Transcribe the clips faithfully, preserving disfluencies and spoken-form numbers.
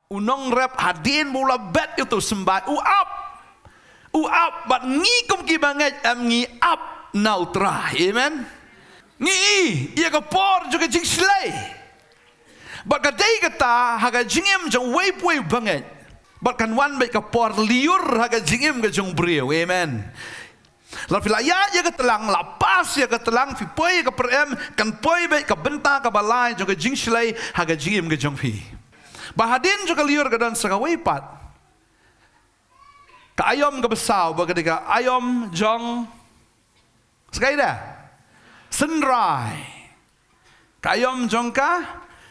U nongrep hadien ba u la bet ïa uto u symbai, u ap. U ap, bad ngi kum ki bangeit em ngi ap na U Trai. Amen. Ngi i ïa ka por jong ka jingshlei. Bad ka dei kata ha ka jingim jong uwei pa uwei u bangeit. Bad kan wan beit ka por lyiur ha ka jingim ka jong u briew. Amen. Lada phi la ïaid ïa ka tlang, la pass ïa ka tlang, phi poi ïa ka pyrem, kan poi beit ka bynta kaba lai jong ka jingshlei ha ka jingim ka jong phi. Ba hadien jong ka lyiur ka don sa kawei pat. Ka aïom kaba saw, ba ka dei ka aïom jong, sa kaei de? Synrai. Ka aïom jong ka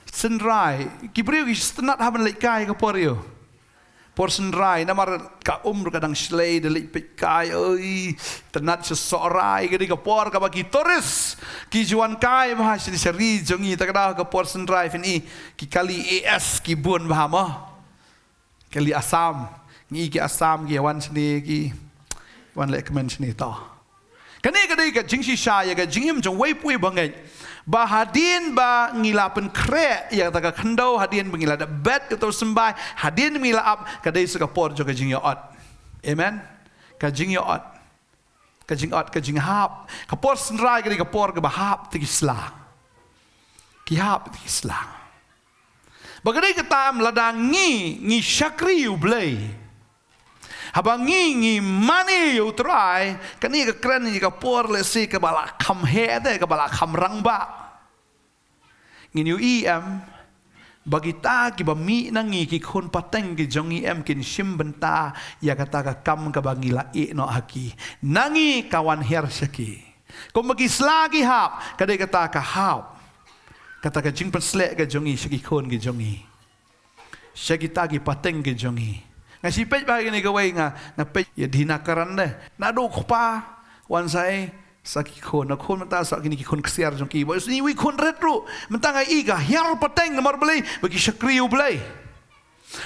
synrai. Ki briew ki sngewtynnat haba leit kai ka por ïa u. Por synrai, namar ka um ruh ka dang shlei, da leit peit kai, oi, tynnat sha Sohrai, ka dei ka por kaba ki tourist ki ju wan kai bha sha ri jong ngi. Ta ka daw ka por synrai phin i ki kali A S ki bun bha mo. Kali Assam, ngi ki Assam ki wan shane, ki wan leh kmen shane to. Kane ka dei ka jingshisha ïa ka jingim jong uwei pa uwei u bangeit. Ba hadien ba ngi la pynkhreh ïa kata ka khyndew, hadien ba ngi la da bet ïa uto u symbai, hadien ba ngi la ap, ka dei sa ka por jong ka jingïoh-ot. Amen. Ka jingïoh-ot. Ka jingïoh-ot, ka jinghap. Ka por synrai ka dei ka por kaba hap ïa ki sla. Ki hap ïa ki sla. Ba ka dei kata em, lada ngi, ngi shakri U Blei. Haba ngi, ngi mane ïa U Trai, kane ka kren ïa ka por lehse kaba la kham heh te, kaba la kham rangbah. Ngin ïohi em, ba kita kiba mih na ngi, ki khun pateng ki jong ngi em, kin shim bynta ïa kata ka kam kaba ngi la ïeh noh ha ki. Na ngi ka wan hiar sha ki. Kumba ki sla ki hap, ka dei kata ka hap. Kata ka jingpynsleh ka jong ngi sha ki khun ki jong ngi. Sha kita ki pateng ki jong ngi. Nga shu peit bha kine kawei, nga, nga peit ïa Dina Karan de. Naduh u kpa wan sa ei sa ki khun, na khun mynta sa kine ki khun ksiar jong ki. Ba shu ïohi khun rit ruh. Mynta nga i ka hiar pateng namar balei, ba ki shakri U Blei.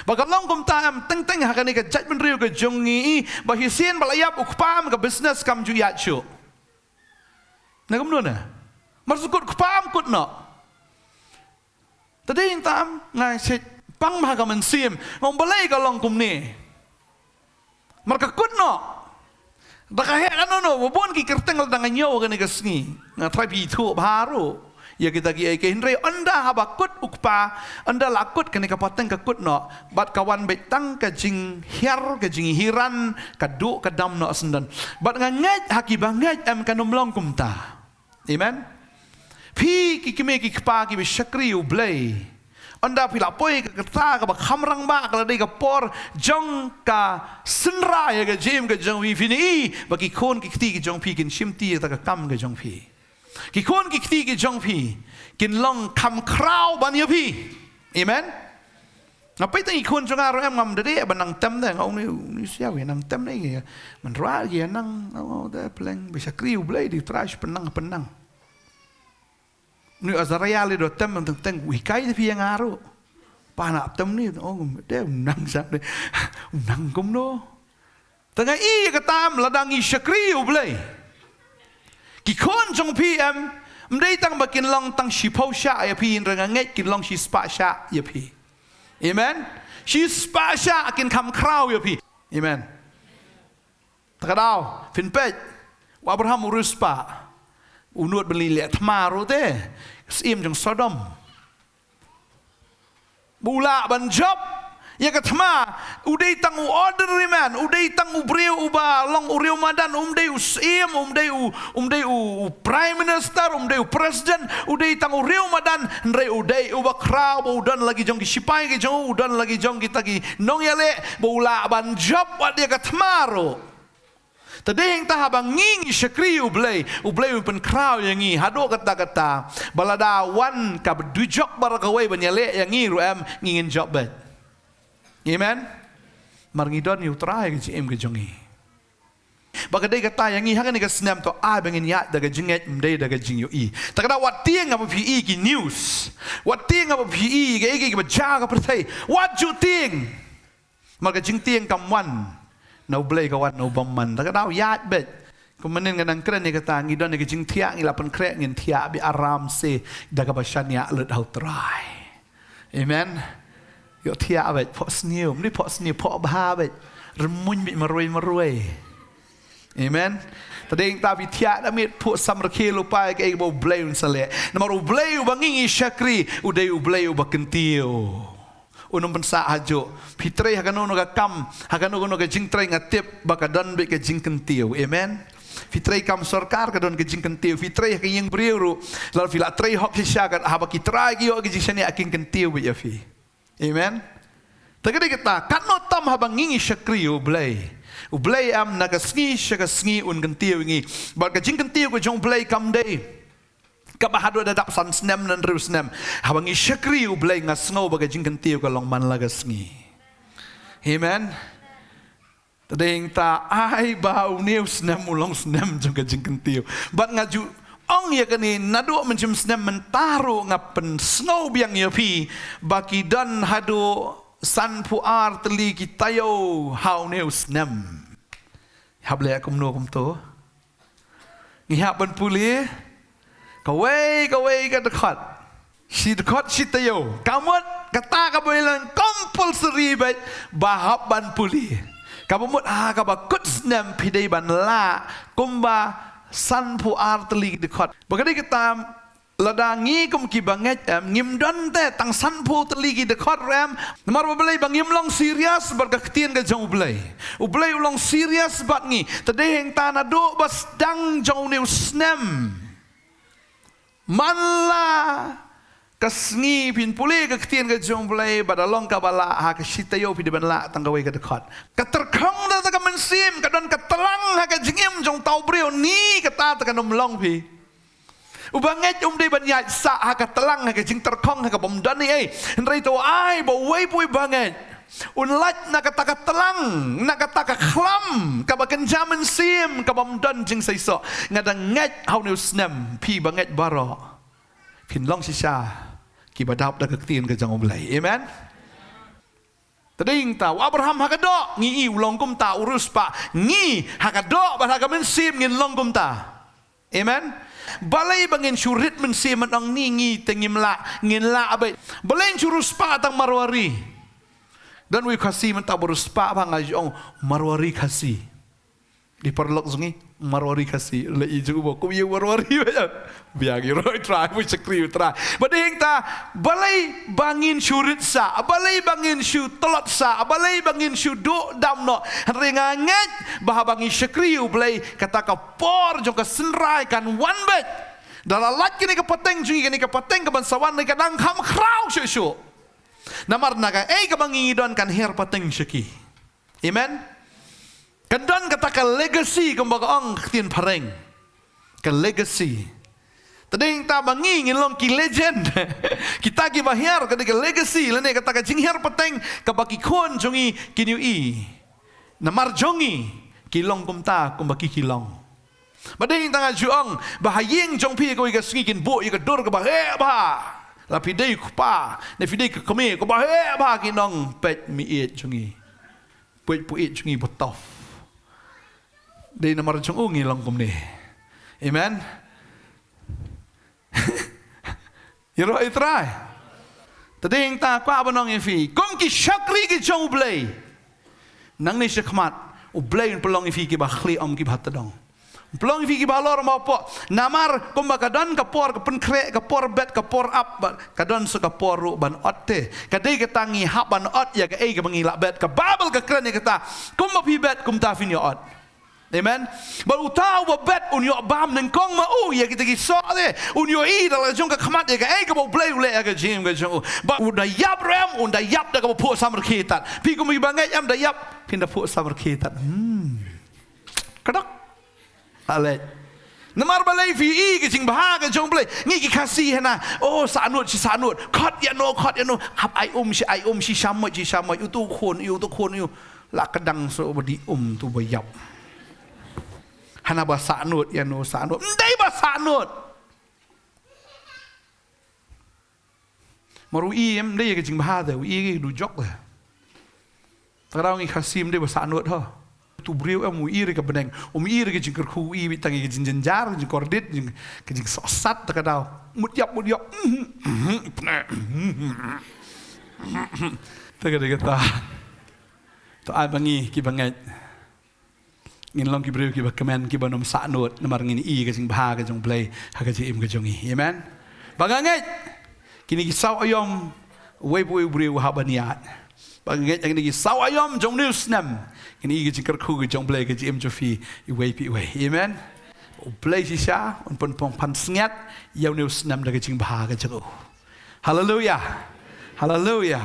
Ba ka long kumta em, teng teng ha kane ka jaitbynriew ka jong ngi, ba shisien ba la ïap u kpa em, ka business kam ju ïaid shuh. Na kumno na? Mar shu kut kpa em, kut noh. Te dei tang nga shu pang bha ka mynsiem, nga ong balei ka long kumne. Mar ka kut noh. Da ka heh kano kano, ba bun ki kyrteng lada nga ñiew kane ka sngi, nga tharai phi ithuh bha ruh ïa kita kiei kiei, hynrei ynda haba kut u kpa, ynda la kut kane ka pateng, ka kut noh, bad ka wan beit tang ka jinghiar, ka jinghiran, ka duh ka dam noh syndon. Bad nga ngeit ha ki bangeit em, kan ym long kumta. Amen. Phi ki kmie ki kpa kiba shakri U Blei, ynda phi la poi ka kata kaba kham rangbah, ka la dei ka por jong ka synrai ha ka jingim ka jong phi, phin i ba ki khun ki kti ki jong phi kin shimti ïa kata ka kam ka jong phi. Ki khun ki kti ki jong phi kin long kham khraw ban ïa phi. Amen. Nga peit tang ki khun jong nga ruh em, ngam da dei ban nang tem de, nga ong, uni, uni u siaw ïa nang tem ne ïa. Mynta ki ïa nang, nga ong, de pleng, ba shakri U Blei, dei U Trai shu pynnang, pynnang. Uni u Azariah lei da tem, teng teng u hikai te phi ïa nga ruh. Ba nang tem ne, ong, de u nang sa de. U nang kumno. Te nga i ïa kata em, lada ngi shakri U Blei, ki khun jong phi em, ym dei tang ba kin long tang shiphew shah ïa phi, hynrei nga ngeit kin long shispah shah ïa phi. Amen. Shispah shah kin kham khraw ïa phi. Amen. Te ka daw, phin peit, u Abraham u riewspah, u nud ban leit leh thma ruh te, ka syiem jong Sodom. Ba u lah ban jop ïa ka thma, u dei tang u ordinary man, u dei tang u briew uba long u riew madan, um dei u syiem, um dei u, um dei u, u prime minister, um dei u president, u dei tang u riew madan, hynrei u dei uba khraw, ba u don la ki jong ki shipai ki jong u, u don la ki jong kita ki nongïaleh, ba u lah ban jop wat ïa ka thma ruh. Te dei hangta haba ngi ngi shakri U Blei, U Blei un pynkhraw ïa ngi, haduh katta katta ba lada wan kaba dujok baroh kawei ban ïaleh ïa ngi ruh em, ngi ngin jop beit. Amen. Mar ngi don ïa U Trai ha ka jingim ka jong ngi. Ba ka dei kata ïa ngi ha kane ka snem, to ai ba ngin ïaid da ka jingngeit, ym dei da ka jingïohi. Te ka daw wat tieng haba phi i ki news, wat tieng haba phi i kaei kaei kaba jia ha ka pyrthei, wat ju tieng. Namar ka jingtieng kam wan na U Blei, ka wan na u bymman. Te ka daw ïaid beit. Kumne nga nang kren ïa kata, ngi don ïa ka jingthiah, ngi la pynkhreh, ngin thiah beit aram se da kaba shaniah lut ha U Trai. Amen. Ïohthiah beit, phohsniew, ym dei phohsniew, phohbha beit. Rymmuiñ beit marwei marwei. Amen. Te dei hangta phi thiah da miet, phuh samrkhie lypa ïa kaei kaba U Blei un sa leh. Namar U Blei uba ngi ngi shakri, u dei U Blei uba kyntiew. Un ym pynsah hajuh. Phi trei ha kano kano ka kam, ha kano kano ka jingtrei, nga tip ba ka don beit ka jingkyntiew. Amen. Phi trei kam sorkar, ka don ka jingkyntiew. Phi trei ha ka ïing briew ruh, lada phi la trei hok shisha, ka, haba ki trai ki ïoh ka jingshaniah, kin kyntiew beit ïa phi. Amen. Te ka dei kata, katno tam haba ngi ngi shakri ïa U Blei. U Blei em, na ka sngi sha ka sngi un kyntiew ïa ngi. Bad ka jingkyntiew ka jong U Blei kam dei kaba haduh da dap san snem ne hynriew snem. Haba ngi shakri ïa U Blei, nga sngew ba ka jingkyntiew ka long man la ka sngi. Amen. Te dei hangta, ai ba une u snem u long snem jong ka jingkyntiew. Bad nga ju ong ïa kane, naduh mynshem snem mynta ruh nga pynsngew biang ïa phi ba ki don haduh sanphew ar tylli ki taïew ha une u snem. Hap leh kumno kumto? Ngi hap ban pule kawei kawei ka dkhot. Shi dkhot shi taïew. Ka mut kata kaba long compulsory beit ba hap ban pule. Kaba mut ha kaba kut snem phi dei ban lah kumba sanphew ar tylli ki dkhot. Ba ka dei kata, lada ngi kum kiba ngeit em, ngim don te tang sanphew tylli ki dkhot ruh em. Namar ba balei? Ba ngim long serious bad ka ktien ka jong U Blei. U Blei u long serious bad ngi. Te dei hangta, naduh ba sdang jong une u snem, man la ka sngi, phin pule ka ktien ka jong U Blei, ba da long kaba lah ha ka shi taïew phi dei ban lah tang kawei ka dkhot. Ka tyrkhong da ka mynsiem, ka don ka tlang ha ka jingim jong uta u briew, ni kata te kan ym long phi. Uba ngeit um dei ban ïaid sah ha ka tlang, ha ka jingtyrkhong, ha kaba ym don ei ei. Hynrei to ai ba uwei pa uwei ba ngeit un lait na kata ka tlang, na kata ka khlam kaba kynja mynsiem, kaba ym don jingseisoh. Nga dang ngeit ha une u snem, phi ba ngeit baroh phin long shisha kiba dap da ka ktien ka jong U Blei. Amen. Te dei hangta, u Abraham ha ka doh ngi i u long kumta, u riewspah, ngi ha ka doh bad ha ka mynsiem ngin long kumta. Amen. Balei ba ngin shu rit mynsiem ban ong ni ngi te ngim lah, ngin lah beit? Balei ngin shu riewspah tang Marwari? Don uwei u Khasi mynta ba riewspah bha, nga ju ong Marwari Khasi. Dei paralok jong ngi Marwari Khasi, la i jong u ba kum ïa u Marwari ba ïa. Biang ïa u Trai, u shakri U Trai. Ba dei hangta, balei ba ngin shu rit sah, balei ba ngin shu tlot sah, balei ba ngin shu duh dam noh? Hynrei nga ngeit ba haba ngi shakri U Blei, kata ka por jong ka synrai kan wan beit. Da la lait kane ka pateng jong ngi, kane ka pateng ka ban sa wan, ka dang kham khraw shuh shuh. Namar na kaei kaba ngi don kan hiar pateng sha ki. Amen. Kan don kata ka legacy, kumba ka ong ka ktien phareng. Ka legacy. Te dei hangta ba ngi ngin long ki legend. Kita kiba hiar, ka dei ka legacy lane kata ka jinghiar pateng kaba ki khun jong ngi kin ïohi. Namar jong ngi ki long kumta kumba ki ki long. Ba dei hangta nga ju ong ba ha ïing jong phi kawei ka sngi kin buh ïa ka dur kaba heh bha. La phi dei u kpa ne phi dei ka kmie, kaba heh bha kin ong, peit meiieit jong ngi. Peit puieit jong ngi ba tough. Dei namar jong u ngi long kumne. Amen. Ïaroh ïa U Trai. Te dei hangta kwah ban ong ïa phi, kum ki shakri ki jong U Blei, nangne shakhmat U Blei un pynlong ïa phi kiba khlieh, ym kiba tdong. Un pynlong ïa phi kiba halor ym hapoh. Namar kumba ka don ka por ka pynkhreh, ka por bet, ka por ap, ba ka don sa ka por ruh ban ot te. Ka dei kata, ngi hap ban ot ïa kaei kaba ngi la bet. Ka Baibl ka kren ïa kata, kumba phi bet kumta phin ïa ot. Amen. Bad uta uba bet un ïoh bam nyngkong ma u ïa kita ki soh te. Un ïohi da la jong ka khmat ïa kaei kaba U Blei u leh ïa ka jingim ka jong u. Bad un da ïap ruh em, un da ïap da kaba phuh samrkhie tad. Phi kum iba ngeit em da ïap, phin da phuh samrkhie tad. Hmm. Ka dok. Alright. Namar balei? Phi i ka jingbha ka jong U Blei. Ngi ki Khasi hana, oh, sahnud shi sahnud, khot ïano khot ïano, hap ai um shi ai um, shi shamoit shi shamoit, utu khun ïa u, utu khun ïa u. La ka dang shuh ba dih um tu ba ïap. Hana ba sahnud ïano sahnud. Ym dei ba sahnud. Mar u i em, ym dei ïa ka jingbha te, u i ïa ka dujok te. Te ka daw ngi Khasi ym dei ba sahnud ho. Utu u briew em u i ïa ka bneng, um i ïa ka jingkyrkhu, u i beit tang ïa ka jingjynjar, ka jingkordit, jing, ka jingsohsat, te ka daw mut ïap mut ïap. Mhm, mhm, mhm. Te ka dei kata. To ai ba ngi kiba ngeit ngin long ki briew kiba kmen, kiba nym sahnud, namar ngin i ka jingbha ka jong U Blei ha ka jingim ka jong ngi. Amen. Ba nga ngeit kine ki saw aïom, uwei pa uwei u briew haba ngi ïaid, ba nga ngeit kine ki saw aïom jong une u snem kin i ka jingkyrkhu ka jong U Blei ha ka jingim jong phi iwei pa iwei. Amen. U Blei shisha un pynpaw pansngiat ïa une u snem da ka jingbha ka jong u. Haleluia. Haleluia.